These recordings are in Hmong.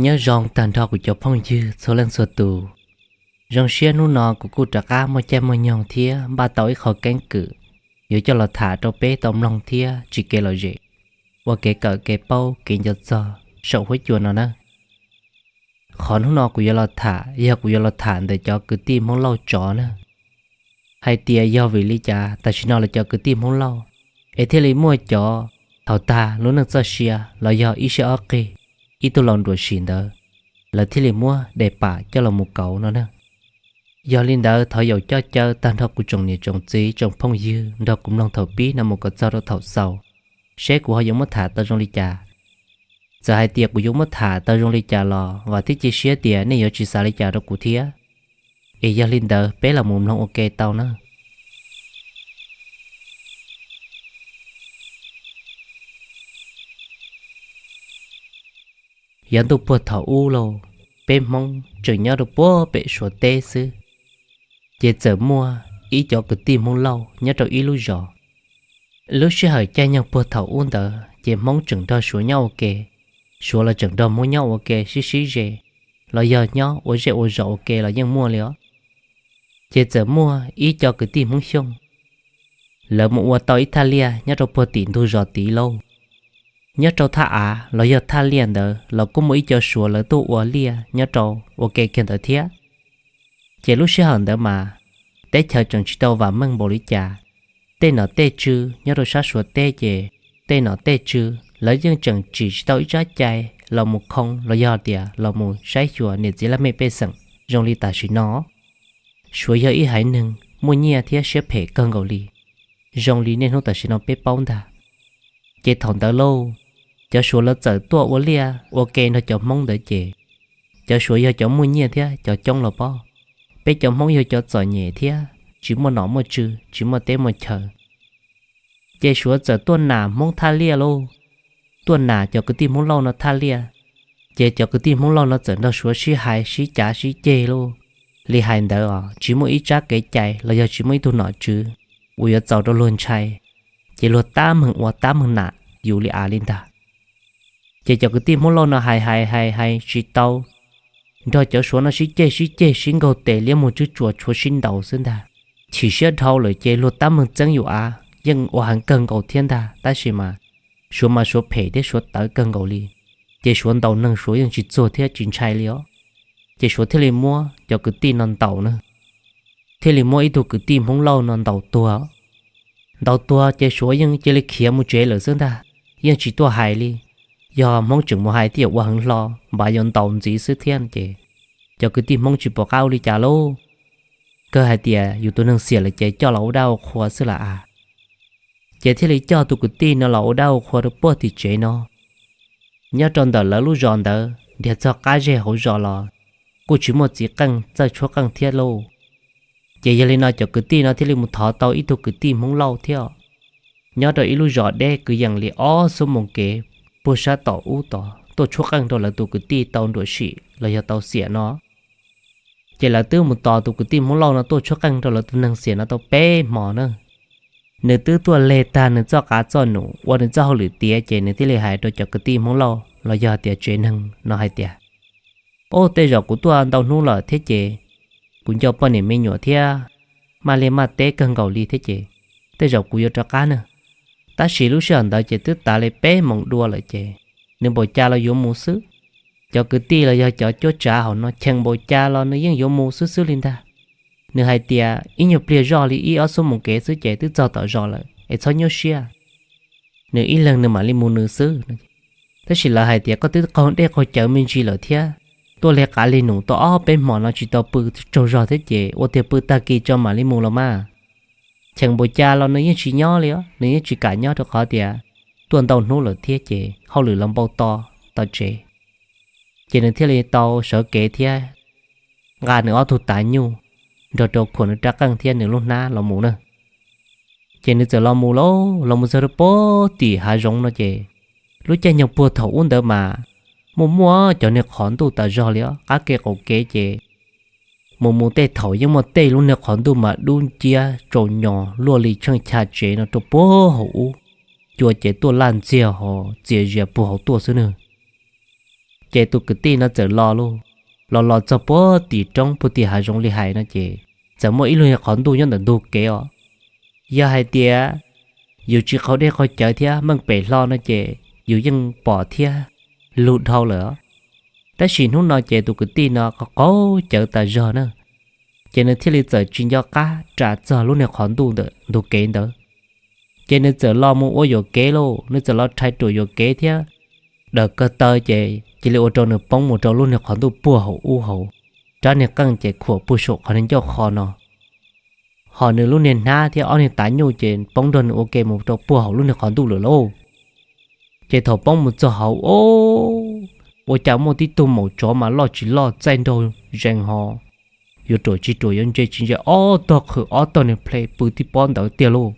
Nyob zoo tag nrho kuv cov phooj ywg txhua leej txhua tus. Zoo siab hnub no kuv kuj rov qab muaj caij muaj nyoog thiab npaj tau ib qho keeb kwm yuav coj los tham rau peb tau mloog thiab tsis kev lom zem, ua kev kawm kev paub kev nco txog saum huab cua no na. Qhov hnub no kuv yuav los tham yog kuv yuav los tham ntawm cov kwv tij Hmoob Lauj tsov na. Hais tias yog vim li cas tam sim no lawv cov kwv tij Hmoob Lauj es thiaj li muaj cov thaum tag lub neej txoj sia los yog ib siab ob qig, ib tug laus nruam sim ntawd, lawv thiaj li muab daim pam coj los mus kauv no na. Yog li ntawd thov yaum coj caw tag nrho kuv tsoom niam tsoom txiv tsoom phooj ywg nrog kuv mloog thaum pib no mus kom txog rau thaum xaus, seb kuv ho yuav muab tham tau zoo li cas. Txawm hais tias kuv yuav muab tham tau zoo li cas los vam thiab cia siab tias nej yuav tsis xav li cas rau kuv thiab. Es yog li ntawd peb los mus mloog ua ke tau na. Yav ntuj puag thaum ub lauj, peb Hmoob tseem nyob rau puag pem Suav teb xwb, ces txawm muaj ib cov kwv tij Hmoob Lauj nyob rau ib lub zos. Lub sij hawm caij nyoog puag thaum ub ntawd ces Hmoob tseem nrog Suav nyob ua ke, Suav los tseem nrog Hmoob nyob ua ke sib sib ze, los yog nyob ua zej ua zos ua ke los yeej muaj li os. Ces txawm muaj ib co kwv tij Hmoob Xyooj, lawv mus ua tau ib thaj liaj nyob rau puag tim ntug zos tid lauj. Nyob rau thaj av los yog thaj liaj ntawd los kuj muaj ib co Suav lawv tuaj ua liaj nyob rau ua ke kiag ntawd thiab. Ces lub sij hawm ntawd mas teb chaws tseem tsis tau vam meej npaum li cas. Tej nom tej tswv nyob rau sab Suav teb ces tej nom tej tswv lawv yeej tseem tsim tsis tau ib tsab cai los mus khoo los yog tias los mus saib xyuas niam txiv laj mej pej xeem zoo li tam sim no. Suav yog ib haiv neeg muaj nyiaj thiab siab phem kawg nkaus li, zoo li niaj hnub tam sim no peb paub ntag. Ces thaum ntawd lauj, cov Suav lawv txawm tuaj ua liaj ua ke nrog cov Hmoob ntawd ces cov Suav yog cov muaj nyiaj thiab cov coob los pob, peb cov Hmoob yog cov txom nyem thiab tsis muaj nom muaj tswv tsis muaj teb muaj chaw. Ces Suav txawm tuaj nas Hmoob thaj liaj lauj, tuaj nas cov kwv tij Hmoob Lauj no thaj liaj. Ces cov kwv tij Hmoob Lauj no txawm nrog Suav sib hais sib cav sib ceg lauj. Li hais ntawd os tsis muaj ib tsab kev cai los yog tsis muaj ib tug nom tswv uas yuav txaus rau luag ntshai, ces luag tab meeg ua tab meeg nas yus li av li ntag. Ces cov kwv tij Hmoob Lauj no hais hais hais hais tsis tau, nrog cov Suav no sib ceg sib ceg sib nkaug tes liab muag tswb tsuas tshuav sib ntaus xwb ntag. Chim siab dhau lawm ces luag tab meeg txeeb yus av yeej ua heev kawg nkaus thiab ntag tab sis mas Suav mas Suav phem thiab Suav tawv kawg nkaus li. Ces Suav ntaus neeg Suav yeej tsis txuag thiab tsis ntshai li os. Ces Suav thiaj li muab cov kwv tij no ntaus na, thiaj li muab ib tug kwv tij Hmoob Lauj no ntaus tuag. Ntaus tuag ces Suav yeej cia li khiav mus tsev lawm xwb ntag, yeej tsis tuaj hais li. Yog Hmoob tseem mus hais thiaj yuav ua heev hlo, npav yuav ntaus ntxiv xwb thiab ces cov kwv tij Hmoob tsis pom qab ua li cas lauj. Kawg hais tias yus tus neeg xiam lawm ces coj los ua dab ua qhua xwb las as. Ces thiaj li coj tus kwv tij no los ua dab ua qhua rau puag tim tsev no. Nyob rau ntawm lawv lub zos ntawd nrhiav txog qab zej hauv zos los kuj tsis muaj txiv qeej txawj tshuab qeej thiab lauj. Ces yog li no cov kwv tij no thiaj li mus thov tau ib tug kwv tij Hmoob Lauj thiab, nyob rau ib lub zos deb kwv yees li ob xuab moos kev puag sab tom ub tod tuaj tshuab qeej rau lawv tus kwv tij tau nruam sim los yog tau xiam no. Ces lawv twb mus tos tus kwv tij Hmoob Lauj no tuaj tshuab qeej rau lawv tus neeg xiam no tau peb hmo na. Nws twb tuaj leg tag nws txoj qav txoj num ua nws txoj hauj lwm tiav ces nws thiaj li hais rau cov kwv tij Hmoob Lauj los yog tias tsev neeg no hais tias, Ub, tej zaum kuv tuaj ntau hnub lawm thiab ces kuv nco poj niam me nyuam thiab maj liaj maj teb kawg nkaus li thiab ces tej zaum kuv yuav rov qab na. Tab sis lub sij hawm ntawd ces twb tav li peb moos dua lawm ces nws npaum cas los yuav mus xwb. Cov kwv tij los yog cov cuab tsav hauv no cheem npaum cas los nws yeej yuav mus xwb xwb li ntag. Nws hais tias ib nyuag pliag zoj li ib ob xuab moos kev xwb ces twb txog tom zos lawm es txhob nyuaj siab. Nws ib leeg nws mam li mus nws xwb. Tab sis lawv hais tias koj twb qaug dej qaug cawv me ntsis lawm thiab, tuaj leg qav leg num tau ob peb hmo no tsis tau pw tsaug zog thiab ces ua tiag pw tag kis tso mam li mus los mas. Cheem npaum cas los nws yeej tsis nyob li os, nws yeej tsis kam nyob rau qhov tias tuaj ntau hnub lawm thiab ces hauj lwm los npau to tom tsev. Ces nws thiaj li tau sawv kev thiab nqa nws ob tug tav nyuj nrog rau khuam nws rab qeej thiab nws lub hnab los mus na. Ces nws txawm los mus lauj, los mus txog rau puag tim hav zoov no ces lub caij nyoog puag thaum ub ntawd mas muaj muaj cov niag qhov ntuj tas zog li os, qab kev qaum kev ces mus mus tej thaum yeej muaj tej lub niag qhov ntuj mas dub nciab tsaus nyos luaj li tsheej chaw tsev no rau puag hauv ub, cua ces tuaj laj ntxiag ho txias zias puag hauv tuaj xwb nws. Ces tus kwv tij no txawm los lauj, los los txog puag tim roob puag tim hav zoov li hais no ces txawm muaj ib lub niag qhov ntuj nyob ntawm ntug kev os. Yog hais tias yus tsis qaug dej qaug cawv thiab meej pem hlo no ces yus yeej pom thiab lug dhau lawm. Tab sis hnub no ces tus kwv tij no qaug cawv tas zog na, ces nws thiaj li txawm tsis nco qab ras txog lub niag qhov ntuj ntawm ntug kev ntawd. Ces nws txawm los mus ua yuam kev lauj, nws txawm los rhais ruam yuam kev thiab daws kawg taw ces cia li ua rau nws poob mus rau lub niag qhov ntuj puag hauv ub hauv, rab niag qeej ces khuam puag saum qhov niag ncauj qho no. Ho nws lub niag hnab thiab ob niag tav nyuj ces poob nrog nws ua ke mus rau puag hauv lub niag qhov ntuj lawm lauj. Ces thaum poob mus txog hauv, o, ua cas muaj tib tug maum tsov mas loj tsis loj txaij nraug zees ho yuav ruam tsis ruam yuav ntse tsis ntse ob tog qhwv ob tog niag ple pw tib pob ntawd tiag lauj.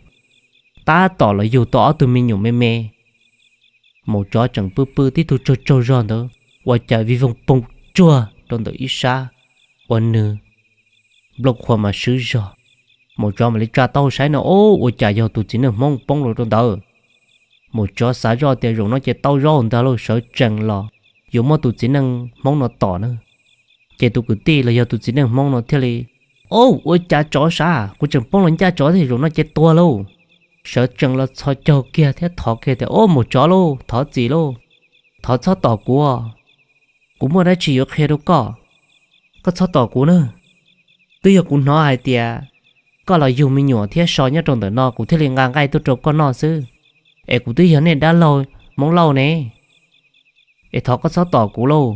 Tab tom los yug tau ob tug me nyuam me me. Maum tsov tseem pw pw tib tug tsaug tsaug zog ntawd ua cas vij voog poog tsuag rau ntawm ib sab uas nws nplooj qhuav mas swb zog. Maum tsov mam li tsa taub hau saib no, o, ua cas yog tus txiv neej hmoob poob los rau ntawd. Maum tsov xav zoj tias zaum no ces tau zaub ntag lauj, sawv tsees los yuav muab tus txiv neej hmoob no tom na. Ces tus kwv tij los yog tus txiv neej hmoob no thiaj li, o, ua cas tsov sav, kuv tseem poob los ncaj tsov thiab, zaum no ces tuag lauj. Sawv tsees los txhos caug kiag thiab thov kiag tias, o, maum tsov lauj, thov txim lauj, thov txhob tom kuv, kuv muaj dab tsi yuav qhia rau koj, koj txhob tom kuv na. Twb yog kuv hnov hais tias koj los yug me nyuam thiab so nyob rau ntawm no kuv thiaj li nqa nqaij tuaj rau koj noj xwb, es kuv twb yog nej dab laug Hmoob Lauj ne, es thov koj txhob tom kuv lauj.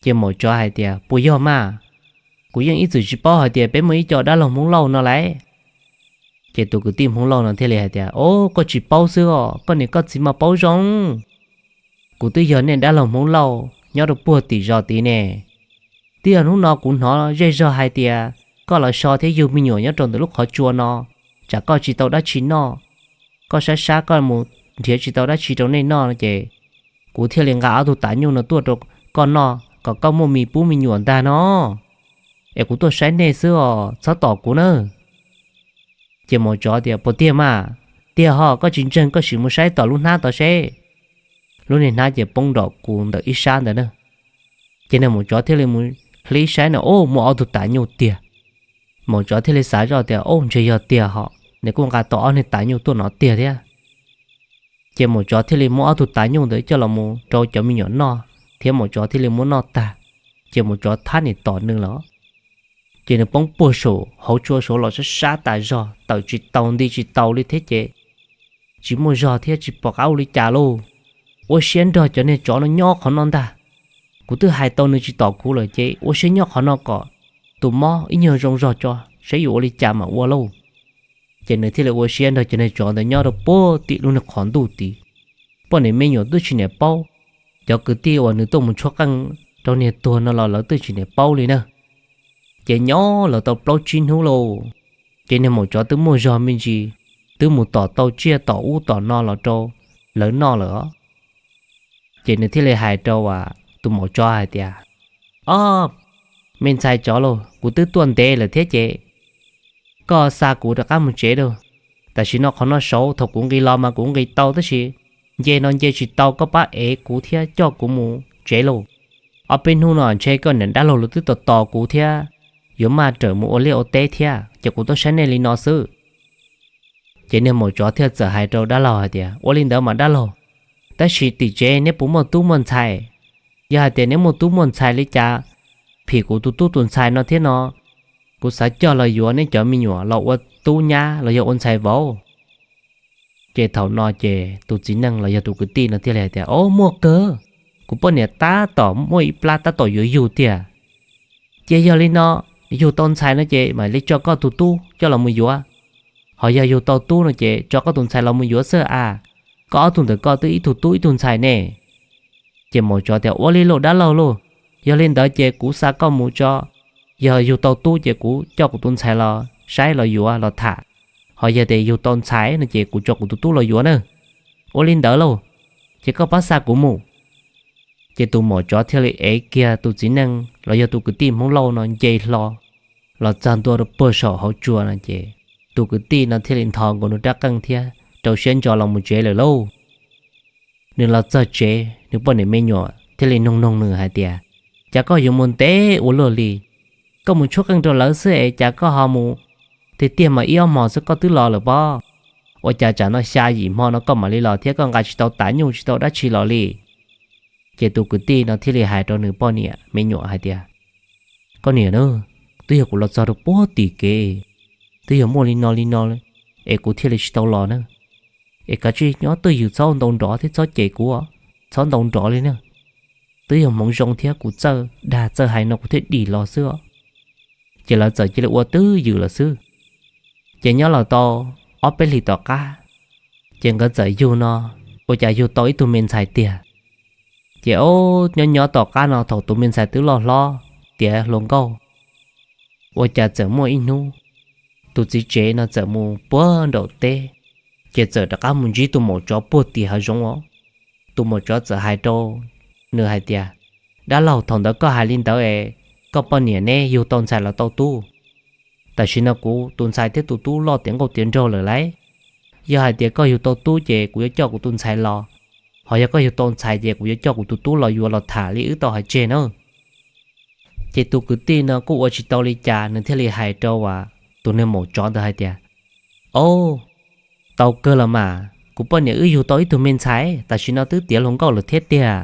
Ces maum tsov hais tias, puas yog mas? Kuv yeej ib txwm tsis paub hais tias peb muaj ib co dab laug Hmoob Lauj no lauj. Ces tus kwv tij Hmoob Lauj no thiaj li hais tias, o, koj tsis paub xwb os, koj niam koj txiv mas paub zoo. Kuv twb yog nej dab laug Hmoob Lauj nyob rau puag tim zos tid ne. Twb yog hnub no kuv hnov zej zog hais tias koj los so thiab yug me nyuam nyob rau ntawm lub qhov tsua no, tsam koj tsis tau dab tsi noj, koj sab sab koj mus nrhiav tsis tau dab tsi rau nej noj no ces kuv thiaj li nqa ob tug tav nyuj no tuaj rau koj noj kom koj muaj mis pub me nyuam ntag no. Es kuv tuaj saib nej xwb os, txhob tom kuv na. Ces maum tsov tias, puas tiag mas? Tiag ho, koj tsis ntseeg koj sim mus saib tom lub hnab tod seb. Lub niag hnab ces poob nrom kuv ntawm ib sab ntawd na. Ces niag maum tsov thiaj li mus hlib saib na, o, muaj ob tug tav nyuj tiag. Maum tsov thiaj li xav zoj tias, o, ntshe yog tiag ho, nws kuj nqa tau ob niag tav nyuj tuaj no tiag thiab. Ces maum tsov thiaj li muab ob tug tav nyuj ntawd coj los mus rau cov me nyuam noj thiab maum tsov thiaj li muab noj tag, ces maum tsov thab niam tom nws lawm. Ces nws poob puag saum hauv tsua saud los sab sab tas zog, tawm tsis tau nti tsis tau li thiab ces tsis muaj zog thiab tsis pom qab ua li cas lauj. Ua siab nrog cov niag tsov no nyob qhov no ntag. Kuv twb hais tau nws tsis tom kuv lawm ces ua siab nyob qhov no kom tus mob ib nyuag zoo zog tso saib yuav ua li cas mam ua lauj. Ces nws thiaj li ua siab nrog cov niag tsov ntawd nyob rau puag tim lub niag qhov ntuj tid. Poj niam me nyuam twb tsis niam paub, cov kwv tij uas nws tuaj mus tshuab qeej rau niag tuag no los lawv twb tsis niam paub li na. Ces nyob lawv tau plaub tsib hnub lauj, ces niag maum tsov twb muaj zog me ntsis, twb mus tom tau tsiaj tom ub tom no los rau lawv noj lawm. Ces nws thiaj li hais rau tus maum tsov hais tias, o, me ntxhais tsov lauj, kuv twb tuaj ntev lawm thiab ces koj xa kuv rov qab mus tsev lauj. Tam sim no qhov no saud thaum kuv nqis los mas kuv nqis tau tab sis nce no nce tsis tau, koj pab ev kuv thiab coj kuv mus tsev lauj. Ob peb hnub no ntshe koj niam dab laug lawv twb tos tos kuv thiab yuav maj rawm mus ua liaj ua teb thiab ces kuv tuaj saib nej li no xwb. Ces niag maum tsov thiaj txawm hais rau dab laug hais tias, ua li ntawd mas dab laug, tab sis tim tsev neb puas muaj tub muaj ntxhais? Yog hais tias neb muaj tub muaj ntxhais li cas, phim kuv tus tub tus ntxhais no thiab no, kuv xav coj los yuav neb cov me nyuam los ua tub nyab los yog ua ntxhais vauv. Ces thaum no ces tus txiv neej los yog tus kwv tij no thiaj li hais tias, o, muaj kawg, kuv poj niam tab tom muaj ib plab tab tom yuav yug tiag. Ces yog li no, yug tau ntxhais no ces mam li tso koj tus tub coj los mus yuav, ho yog yug tau tub no ces tso koj tus ntxhais los mus yuav xwb a. Koj ob tug ntawm koj twb ib tug tub ib tug ntxhais ne. Ces maum tsov tias, ua li lauj dab laug lauj, yog li ntawd ces kuv xa koj mus tso, yog yug tau tub ces kuv coj kuv tus ntxhais los saib los yuav los tham, ho yog tias yug tau ntxhais no ces kuv tso kuv tus tub los yuav na. Ua li ntawd lauj, ces koj pab xa kuv mus. Ces tus maum tsov thiaj li ev kiag tus txiv neej los yog tus kwv tij Hmoob Lauj no nce hlo los txog ntua rau puag saum hauv tsua no ces tus kwv tij no thiaj li ntho nkaus nws rab qeej thiab rau siab ntso los mus tsev lawm lauj. Nws los txog tsev, nws poj niam me nyuam thiaj li noog noog nws hais tias, Cas koj yuav mus ntev ua luaj li? Koj mus tshuab qeej rau lawv xwb es cas koj ho mus tiag tiag mas ib ob hmos xwb koj twb los lawm pob? Ua cas tsam no xya yim hmo no koj mam li los thiab koj nqa tsis tau tav nyuj tsis tau dab tsi los li? Ces tus kwv tij no thiaj li hais rau nws poj niam me nyuam hais tias, Koj niam na, twb yog kuv los txog rau puag tim kev, twb yog muaj li no li no es kuv thiaj li tsis tau los na. Es kav tsij nyob twj ywm, txhob ntaus nrov thiab txhob cem kuv, txhob ntaus nrov li na. Twb yog hmoov zoo thiab kuv txawj dag txawj hais no kuv thiaj dim los xwb os. Ces lawv txawm cia li ua twj ywm lawm xwb. Ces nyob los tau ob peb hlis tom qab, ces nkawd txawm yug no, ua cas yug tau ib tug me ntxhais tiag. Ces ob nyob nyob tom qab no thaum tus me ntxhais twb loj hlob tiav hluas nkauj, ua cas txawm muaj ib hnub tus txiv tsev no txawm mus puag nraum teb, ces txawm rov qab mus ntsib tus maum tsov puag tim hav zoov os. Tus maum tsov txawm hais rau nws hais tias, Dab laug, thaum ntawd koj hais li ntawd es koj poj niam neb yug tau ntxhais los tau tub. Tam sim no kuv tus ntxhais thiab tus tub loj tiav nkauj tiav nraug lawm lauj. Yog hais tias koj yug tau tub ces kuv yuav coj kuv tus ntxhais los, ho yog koj yug tau ntxhais ces kuv yuav coj kuv tus tub los yuav los tham li wb tau hais tseg na. Ces tus kwv tij no kuj ua tsis tau li cas, nws thiaj li hais rau tus niag maum tsov ntawd hais tias, Au, tau kawg los mas, kuv poj niam wb yug tau ib tug me ntxhais, tam sim no twb tiav hluas nkauj lawm thiab tiag.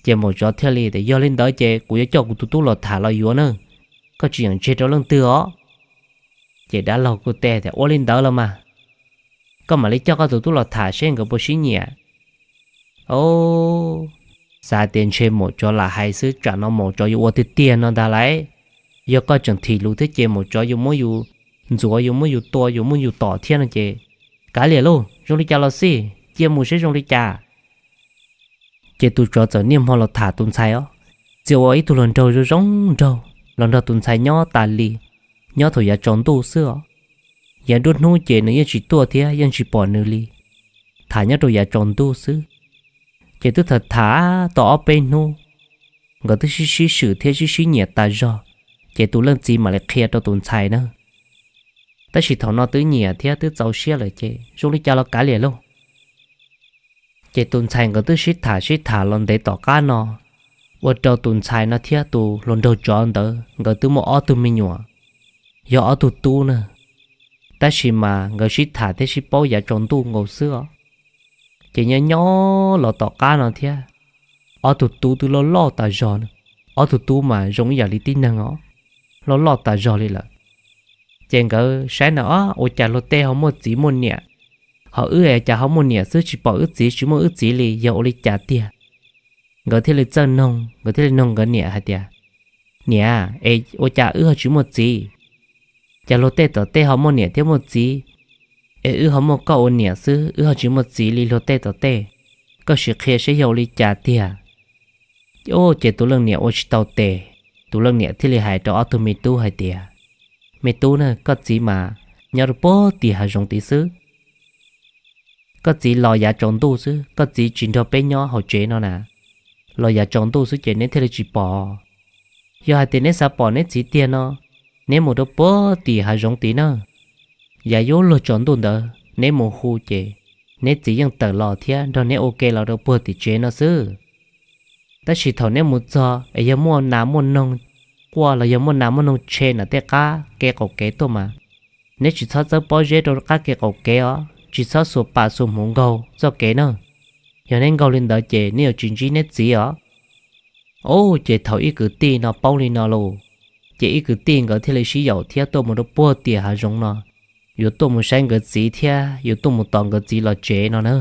Ces maum tsov thiaj li tias, Yog li ntawd ces kuv yuav coj kuv tus tub los tham los yuav na, koj tsis yeem tseg rau leej twg os. Ces dab laug kuj teb tias, Ua li ntawd los mas, koj mam li coj koj tus tub los tham seb nkawd puas sib nyiam. Au, xav tias ntshe maum tsov lam hais xwb, tsam no maum tsov yuav ua tiag tiag no ntag lauj. Yog koj tseem thim lus thiab ces maum tsov yuav muab yus ntxuav, yuav muab yus tua, yuav muab yus tom thiab no ces, kav liam lauj, zoo li cas los xij, cia mus seb zoo li cas. Ces tus tsov txawm niaj hmo los tham tus ntxhais os, txia ua ib tug hluas nraug zoo zoo nraug los nrog tus ntxhais nyob tas li, nyob thaum yav tsaus ntuj xwb os. Yav nruab hnub ces nws yeej tsis tuaj thiab yeej tsis pom nws li, tham nyob rau yav tsaus ntuj xwb. Ces twb tham tham tau ob peb hnub, nkawd twb sib sib swm thiab sib sib nyiam tas zog, ces tus leej txiv mam li qhia rau tus ntxhais na. Tab sis thaum no twb nyiam thiab twb txaus siab lawm ces zoo li cas los kav liam lauj. Ces tus ntxhais nkawd twb sib tham sib tham los ntev tom qab no, ua rau tus ntxhais no thiab tus hluas nraug tsov ntawd nkawd twb muaj ob tug me nyuam, yog ob tug tub na. Tab sis mas nkawd sib tham thiab sib paub yav tsaus ntuj nkaus xwb os. Ces nyob nyob los tom qab no thiab, ob tug tub twb loj loj tas zog, ob tug tub mas zoo ib yam li tib neeg os, loj loj tas zog li lawm. Ces nkawd saib na, Ob, ua cas luag tej ho muaj txiv muaj niam, ho wb es cas ho muaj niam xwb tsis pom wb txiv tsis muaj wb txiv li, yog ua li cas tiag? Nkawd thiaj li txawj noog, nkawd thiaj li noog nkawd niam hais tias, Niam, es ua cas wb ho tsis muaj txiv? Cas luag tej tom tej ho muaj niam thiab muaj txiv, es wb ho muaj koj ua niam xwb wb ho tsis muaj txiv li luag tej tom tej? Koj sim qhia seb yog ua li cas tiag. Ces tus leej niam ua tsis tau tes, tus leej niam thiaj li hais rau ob tug me tub hais tias, Me tub na, koj txiv mas nyob rau puag tim hav zoov tid xwb. Koj txiv los yav tsaus ntuj xwb, koj txiv tsis nrog peb nyob hauv tsev no na, los yav tsaus ntuj xwb ces neb thiaj li tsis pom. Yog hais tias neb xav pom neb txiv tiag no, neb mus rau puag tim hav zoov tid na. Yav yuav luag tsaus ntuj ntawd neb mus hu ces neb txiv yeej tawm los thiab nrog neb ua ke los rau puag tim tsev no xwb. Tab sis thaum neb mus txog es yog muaj nas muaj noog quaj los yog muaj nas muaj noog tshe nram tej qab kev qaum kev tuaj mas, neb tsis txhob txawb pob zeb rau qab kev qaum kev os, tsis txhob xuas pam xuas hmuv nkaug txoj kev na. Yog neb nkaug li ntawd ces neb yuav tsis ntsib neb txiv os. Ub, ces thaum ib kwv tij no paub li no lauj, ces ib kwv tij nkawd thiaj li sib yaum thiab tuaj mus rau puag tim hav zoov no, yuav tuaj mus saib nkawd txiv thiab yuav tuaj mus tos nkawd txiv los tsev no na.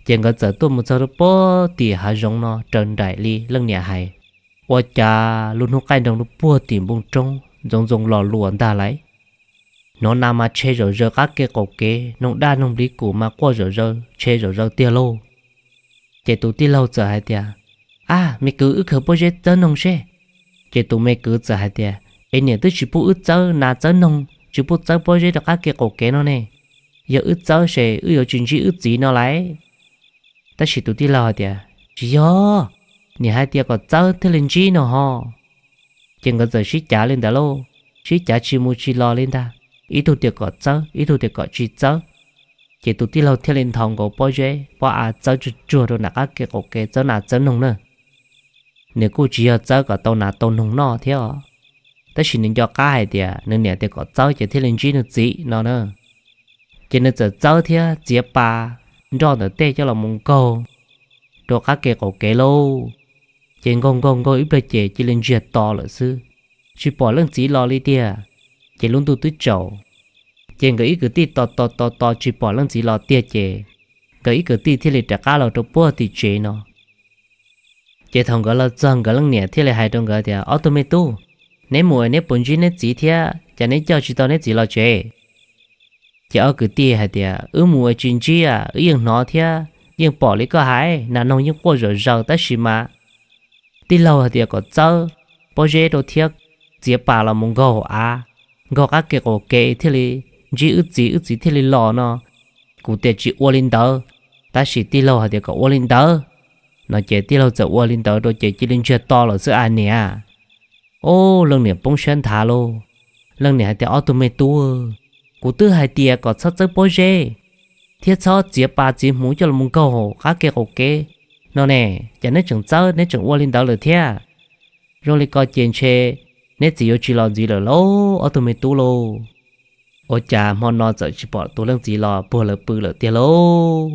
Ces nkawd txawm tuaj mus txog rau puag tim hav zoov no raws nraim li leej niam hais. Ua cas lub hnub qaij nroos rau puag tim npoo roob ntxoov ntxoo los luas ntag lauj. Hnov nas mas tshe zom zaws qab kev qaum kev, noog daj noog npliv kum mas quaj zom zaws tshe zom zaws tiag lauj. Ces tus tij laug txawm hais tias, Ab, me kwv, wb khaws pob zeb txawb noog seb. Ces tus me kwv txawm hais tias, Es niam twb tsis pub wb txawb nas txawb noog, tsis pub txawb pob zeb rau qab kev qaum kev no ne. Yog wb txawb ces wb yuav tsis ntsib wb txiv no lauj. Tab sis tus tij laug hais tias, Tsis yog, niam hais tias kom txawb thiaj li ntsib no ho. Ces nkawd txawm sib cav li ntawd lauj, sib cav tsis mus tsis los li ntag, ib tug tias kom txawb, ib tug tias kom tsis txawb. Ces tus tij laug thiaj li nthos nkaus pob zeb pob av txawb tsuag tsuag rau nram qab ke qaum kev txawb nas txawb noog na. Nws kuj tsis yog txawb kom tau nas tau noog noj thiab os, tab sis nws nco qab hais tias nws niam tias kom txawb ces thiaj li ntsib nws txiv no na. Ces nws txawm txawb thiab txiav pas nroj ntawm tej coj los mus nkaug rau qab ke qaum kev lauj. Ces nkaug nkaug nkaug ib pliag ces cia li ntsiag to lawm xwb, tsis pom leej txiv los li tiag. Ces lub ntuj twb tsaus, ces nkawd ib kwv tij tos tos tos tos tsis pom leej txiv los tiag ces nkawd ib kwv tij thiaj li rov qab los rau puag tim tsev no. Ces thaum nkawd los txog nkawd leej niam thiaj li hais rau nkawd tias, Ob tug me tub, neb mus es neb puas ntsib neb txiv thiab, cas neb coj tsis tau neb txiv los tsev? Ces ob kwv tij hais tias, Wb mus es tsis ntsib, wb yeej hnov thiab yeej pom li koj hais, nas noog yeej quaj zom zaws tab sis mas tij laug hais tias kom txawb pob zeb rau thiab txiav pas los mus nkaug av, nkaug qab ke qaum kev thiaj li ntsib wb txiv, wb txiv thiaj li los no. Kuv tias tsis ua li ntawd, tab sis tij laug hais tias kom ua li ntawd no ces tij laug txawm ua li ntawd rau ces cia li ntsiag to lawm xwb a niam. Ub, leej niam poob siab nthav lauj. Leej niam hais tias, Ob tug me tub, kuv twb hais tias kom txhob txawb pob zeb thiab txhob txiav pas txiav hmuv coj los mus nkaug qab ke qaum kev no ne, cas neb tseem txawb neb tseem ua li ntawd lawm thiab? Zoo li ko ces ntshe neb txiv yuav tsis los ntxiv lawm lauj ob tug me tub lauj. Ua cas hmo no txawm tsis pom tus leej txiv los puag lawv pw lawm tiag lauj?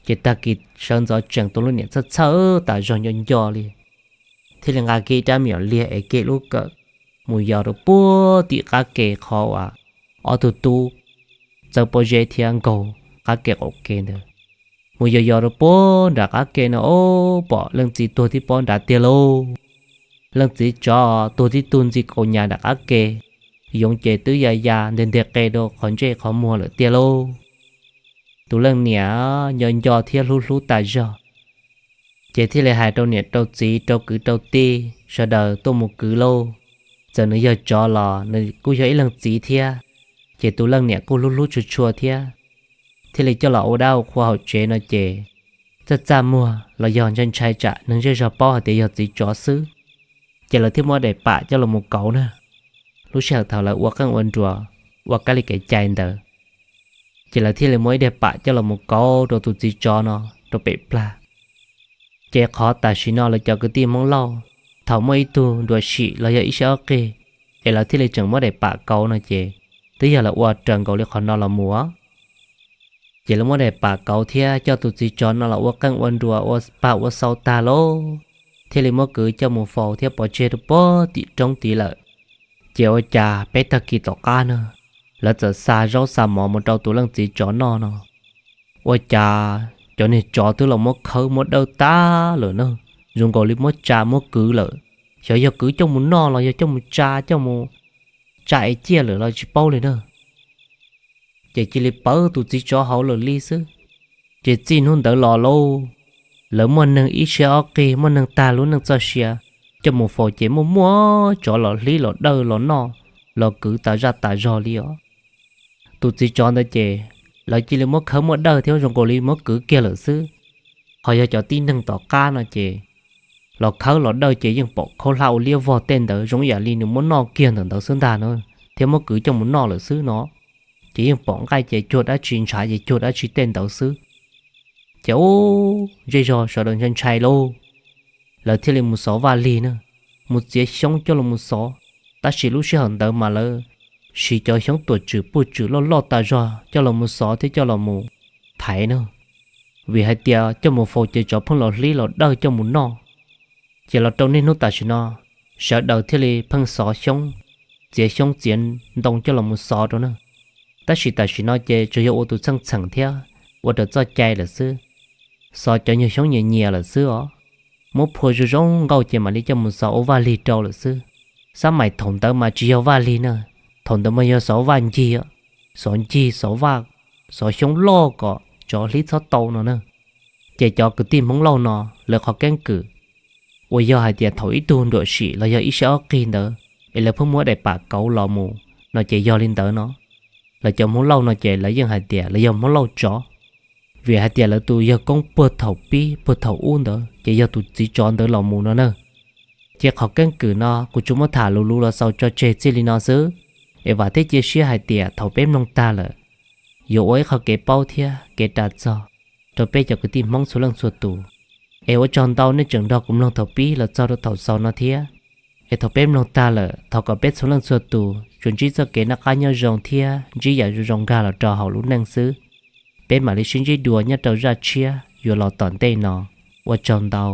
Ces tag kis sawv ntxov tsees tus leej niam txhawj txhawj tas zog nco nco li, thiaj li nqa kiag rab me nyuam liag es kiag lub kawm mus yos rau puag tim qab ke qhov uas ob tug tub txawb pob zeb thiab nkaug qab ke qaum ke ntawd. Mus yos yos rau puag nram qab ke no, ub, pom leej txiv tuag tib pob nrad tiag lauj. Leej txiv tsov tuag tib tug ntxi kaus nyas nram qab ke, yoov ces twb ya ya nteg nteg qe rau qhov ntsej qhov muag lawm tiag lauj. Tus leej niam nco nco thiab hlub hlub tas zog, ces thiaj li hais rau niam rau txiv rau kwv rau tij sawv daws tuaj mus kwv lauj. Txawm nws yog tsov los nws kuj yog ib leej txiv thiab, ces tus leej niam kuj hlub hlub tshua tshua thiab, thiaj li coj los ua dab ua qhua hauv tsev no ces txaj txaj muag los yog ntshai ntshai tsam neeg zej zog paub hais tias yog txiv tsov xwb, ces lawv thiaj muab daim pam coj los mus kauv na. Lub sij hawm thaum lawv ua qeej ua nruas ua kab li kev cai ntawd, ces lawv thiaj li muab ib daim pam coj los mus kauv rau tus txiv tsov no rau pem plag. Ces qhov tam sim no lawv cov kwv tij Hmoob Lauj, thaum muaj ib tug nruam sim los yog ib sab ob qig es lawv thiaj li tseem muab daim pam kauv no ces twb yog lawv ua raws nkaus li qhov no los mus. Ces lawv muab daim pam kauv thiab coj tus txiv tsov no los ua qeej ua nruas ua pag ua xau tag lauj, thiaj li muab kwv coj mus faus thiab pov tseg rau puag tim roob tid lawm. Ces ua cas peb tag kis tom qab na, lawv txawm xa zaub xa mov mus rau tus leej txiv tsov noj no, ua cas cov niag tsov twb los muab khawb muab dawj tag lawm na, zoo nkaus li muab tsa muab kwv lawm. Xyov yog kwv coj mus noj los yog coj mus tsa coj mus tsa es ciaj lawm los tsis paub li na. Ces cia li pawv tus txiv tsov hauv lawm li xwb. Ces txij hnub ntawd los lauj, lawv muaj neeg ib siab ob qig muaj neeg tag lub neej txoj sia coj mus faus ces muaj muaj tsov los hlib los dawj los noj los kwv tas zaj tas zog li os. Tus txiv tsov ntawd ces lawv cia li muab khawb muab dawj thiab zoo nkaus li muab kwv kiag lawm xwb. Ho yog cov tib neeg tom qab no ces los khawb los dawj ces yeej pom khaub hlab ua liab vog tej ntawd zoo yam li nws muab noj kiag ntawm ntawd xwb ntag na, thiab muab kwv coj mus noj lawm xwb no. Ces yeej pom nqaij ces cuag dab tsi ntshav ces cuag dab tsi tej ntawd xwb. Ces ub, zej zog sawv daws ntshai ntshai lauj, lawv thiaj li mus xov vaj lig na, mus txiav xyoob coj los mus xov. Tab sis lub sij hawm ntawd mas lawv siv cov xyoob tuam tswm puj tswm loj loj tas zog coj los mus xov thiab coj los mus thaiv na, vim hais tias coj mus faus ces tsov pheej los hlib los dawj coj mus noj. Ces los rau niaj hnub tam sim no, sawv daws thiaj li pheej xov xyoob, txiav xyoob txiav ntoo coj los mus xov rau na. Tab sis tam sim no ces tsuas yog ua tus txheej txheem thiab ua raws txoj cai lawm xwb, xov cov nyuag xyoob nyias nyias lawm xwb os. Muab phua zoo zoo nkauj ces mam li coj mus xov ua vaj lig rau lawm xwb. Xab maim thaum ntawd mas tsis yog vaj lig na, thaum ntawd mas yog xov vaj ncig, xov ncig xov vaj, xov xyoob loj kom tsov hlib txhob tau no na. Ces cov kwv tij Hmoob Lauj no lawv qhov keeb kwm uas yog hais tias thaum ib tug nruam sim los yog ib sab ob qig ntawd es lawv pheej muab daim pam kauv los mus no ces yog li ntawd no. Lawv cov Hmoob Lauj no ces lawv yeej hais tias lawv yog Hmoob Lauj tsov, vim hais tias lawv tus yawg koob puag thaum pib puag thaum ub ntawd ces yog tus txiv tsov ntawd los mus no na. Ces qhov keeb kwm no kuv tsuas muab tham luv luv los xaus tso tseg txij li no xwb, es vam thiab cia siab hais tias thaum peb mloog tag lawm, yuav ua ib qho kev paub thiab kev ras txog rau peb cov kwv tij Hmoob txhua leej txhua tus. Es ua tsaug ntau nej tseem nrog kuv mloog thaum pib los txog rau thaum xaus no thiab. Es thaum peb mloog tag lawm, thov kom peb txhua leej txhua tus tsuas ntsib txoj kev noj qab nyob zoo thiab ntsib yam zoo zoo nkag los rau hauv lub neej xwb. Peb mam li sib ntsib dua nyob rau zaj tshiab yuav los tom ntej no. Ua tsaug ntau.